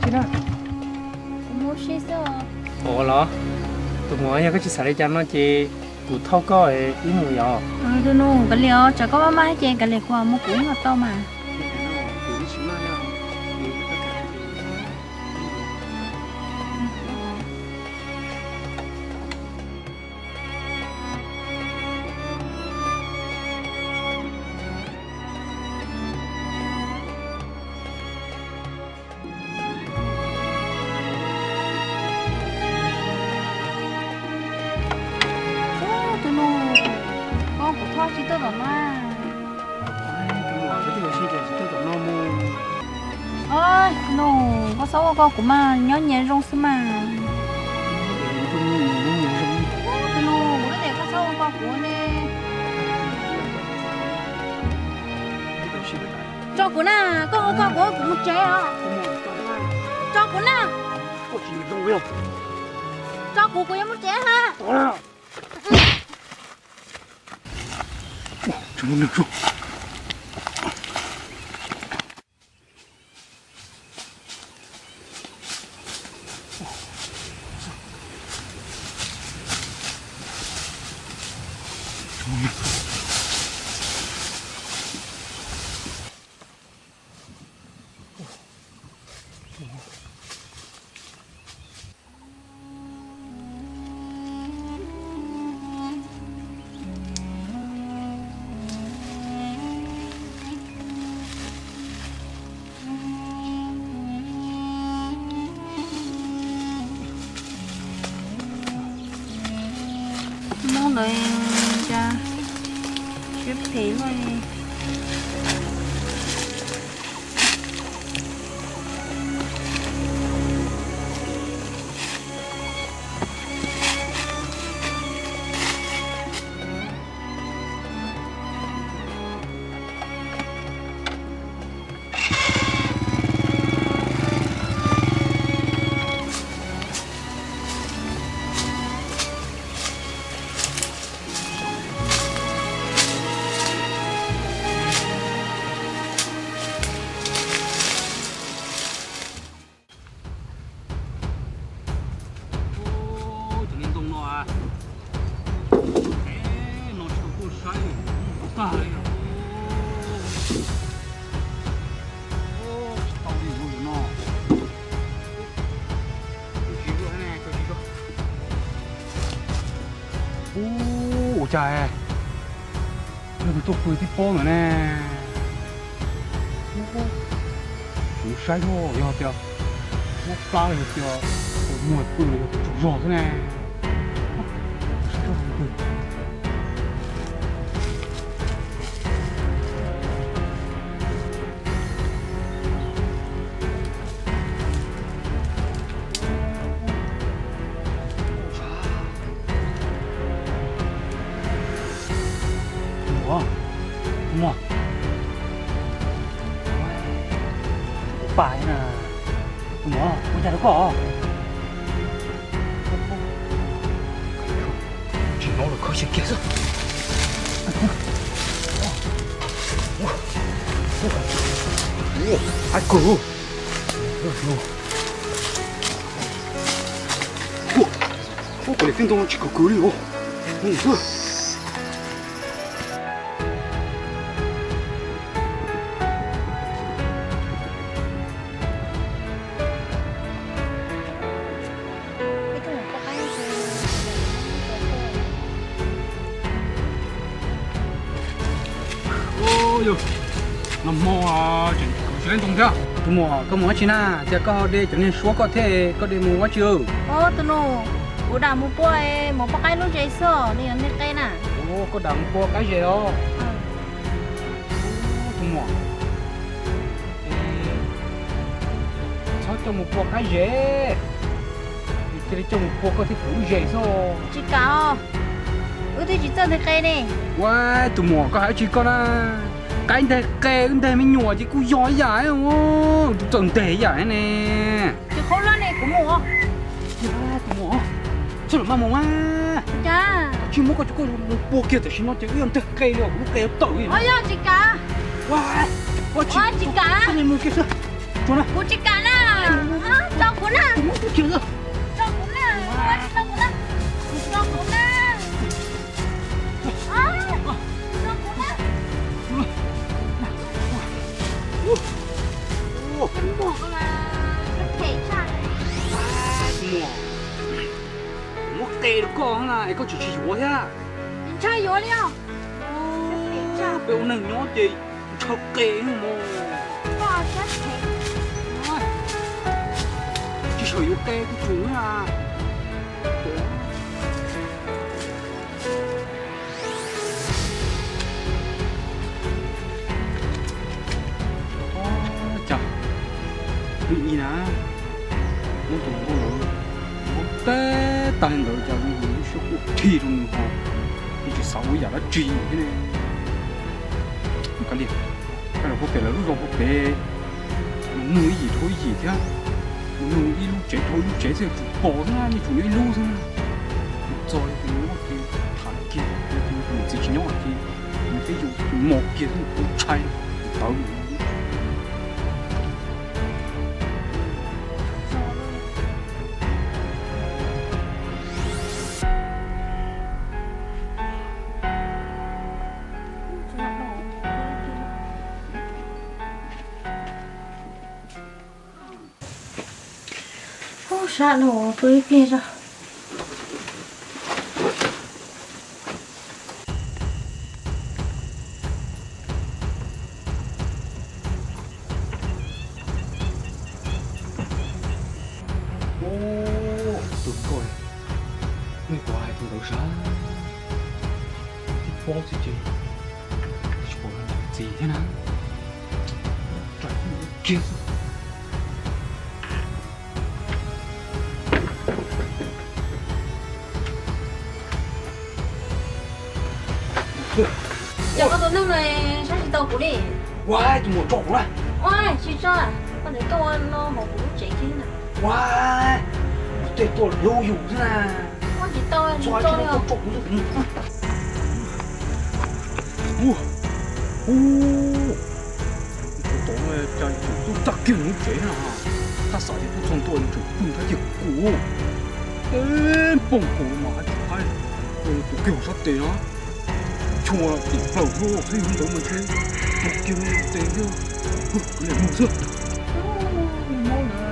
Kuv mus ua si xwb. Ua los, tus muam, yog koj tsis xav li cas no ces kuv thauj koj wb mus yom. Tus nus, kav liam os, tsam koj maj maj ces kav liam, kuv mus kuv ib hmo tau mas. Tus nus, koj kuv thauj tsis tuaj tom no. Tus nus, koj txhob ua koj kuv mas, nyob nyias zoo xwb mas. Tus nus, kuv tias koj txhob ua koj kuv ne. Tso kuv na, koj ua koj kuv, kuv mus tsev os. Tso kuv na. Tso kuv, kuv yuav mus tsev ha. Hmoob ntawd cas siab phem luaj li. Cov niag ntoo no, no tsis tau tuaj saib tag li. Tsis tau li no. Ua cas yog tus tuaj pw tib pob ntawd ne? Kuv saib yog tias muab plab los yog tias muag pw los yog tus tsaug zog xwb ne. Tus muam, tus muam, kuv pam na. Tus muam, ua cas rau koj? Tsis hnov lawm, kho xyem kiag xwb. Ab kawg. Ua, kuv liam tib ntoo tsis kawg kawg li os. Nag hmo tseem khwv tsis laib ntoo thiab. Tus muam, koj mus ua dab tsi na? Cas koj ho de cov niag suab koj thiab, koj de mus ua dab tsi? Tus nus, kuv dam mus pua mov poj qaib lub zes xwb, nws yog nteg qe na. Koj dam mus pua qaib zes os? Tus muam, txhob coj mus pua qaib zes, cia li coj mus pua koj thiab kuv lub zes xwb. Tsis kam os, wb twb tsis txawj nteg qe ne. Ua, tus muam, koj hais dab tsi koj na? Qaib nteg qe, wb nteg me nyuam ces kuj yog ib yam, tus txawj nteg ib yam ne. Tsis qhuab luaj ne, kuv mus. Tus muam, txhob lam maj mus mas. Tsis muab koj cov koj mus pua kiag tam sim no ces wb yuav nteg qe li, kuv lub qe yuav tawm li. Yog tsis kam. Ua, tsis kam. Mus kiag xwb. Kuv tsis kam na. Tso kuv na. Tso kuv na. Tso kuv na. Tso kuv na. Tso kuv na. Muaj, muab qe rau koj na es koj tseem tsis yuav thiab. Ntshai yuav li os. Peb ua neeg nyob ces ntshaw qe mog. Tsis tshua yuav qe kuj tsuas na. Cas hnub ib na, muab tus nkauj ntawd muab teb tag li ntawd cas zoo li lub siab quaj thi rau nws ho, nws tsis xav ua yam dab tsi thiab ne. Kav liam, kav liam, puag pem lawv lub zos puag pem, mus nug ib yim dhau ib yim thiab, mus nug ib lub tsev dhau ib lub tsev xwb tsis pom thiab, nws tsuas nyob ib lub xwb. Mus txog ces nws muab kiag tham kiag, nws txiv tsis nyob ces nws thiaj yuav mos kiag xwb, kuv ntshai tawv. Ub, sab no tua ib pliag tso. Ub, tus nkauj, nej puas hais tus ntawd sav? Tib pob xwb ces tsis pom txiv thiab na. Rais kiag xwb. Yog koj tus neeg no saib tsis tau kuv li. Ua tus muam tso kuv na. Ua tsis tso, koj niam tuaj no hauv kuv lub tsev kiag na. Ua, tej tuaj hlub yus xwb na. Ua tsis tau, tso tso li. Ua, ua. Tus tod cas tseem tuaj txaj kiag nws lub tsev na. Tab xav tias tuaj txog ntua nws tseem pw thab ceg kuv. Teb npog kuv mas hais tsis haib, tus kiag hauv sab tes na. Chua tim plaws xwb, ib hnub ntawd mas ntshe tus kiag tes thiab. Mus xwb. Mob na,